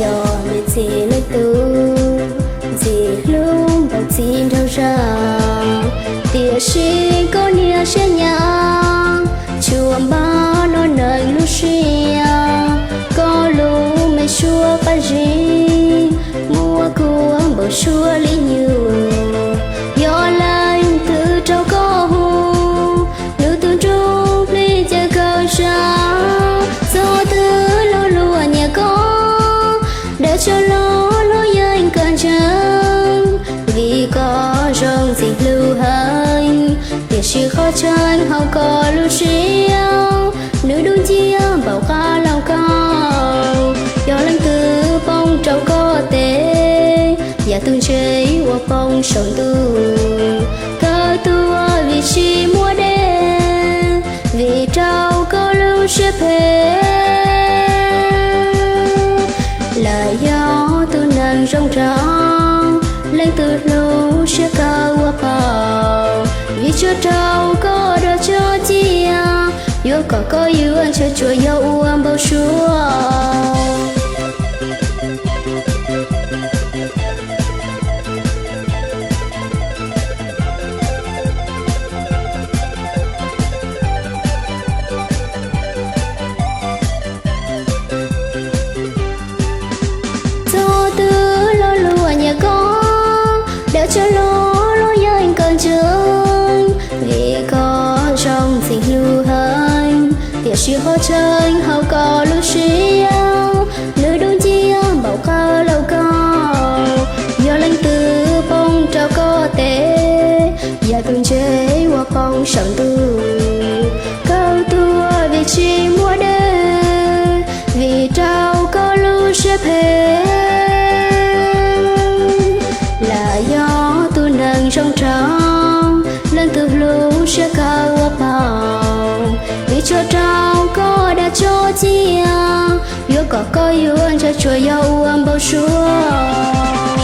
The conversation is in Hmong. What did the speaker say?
Yog me ntxhais leej twg ntxim hlub npaum txiv nraug zag, tiam sis koj niag siab nyav tshua npab noj neeg lub siab. Koj lub me suab qab zib muaj kuab npaum suab li nyuj. Yog leej twg raug koj hu, nws tus nruj plig ces kawg zag. Txog twg los luag nyiam koj, dab tsi los luag yeej kawg ntseeg. Vim koj zoo ntxim hlub heev, tiam sis qhov tseeb hauv koj lub siab, nws dub nciab npaum qab laus kaus. Yog leej twg poob rau koj tes, yam tus ntse ua poob saum ntuj. Kawg tuag vim tsis muaj dej, vim rau koj lub siab phem. Lam yog tus neeg zoo nraug, leej twg hlub siab kawg ua paus. Vim tsuas rau koj dab tsi cia, yuav kom koj yuav ntshaw tsuas yog ua npau suav. Txog twg los luag nyiam koj, dab tsi los luag yeej kawg ntseeg. Vim koj zoo ntxim hlub heev, tiam sis qhov tseeb hauv koj lub siab, nws dub nciab npaum qab laus kaus. Yog leej twg poob rau koj tes, yam tus ntse ua poob saum ntuj. Kawg tuag vim tsis muaj dej, vim rau koj lub siab phem. Lam yog tus neeg zoo nraug, leej twg hlub siab kawg ua paus. Vim tsuas rau koj dab tsi cia, yuav kom koj yuav ntshaw tsuas yog ua npau suav.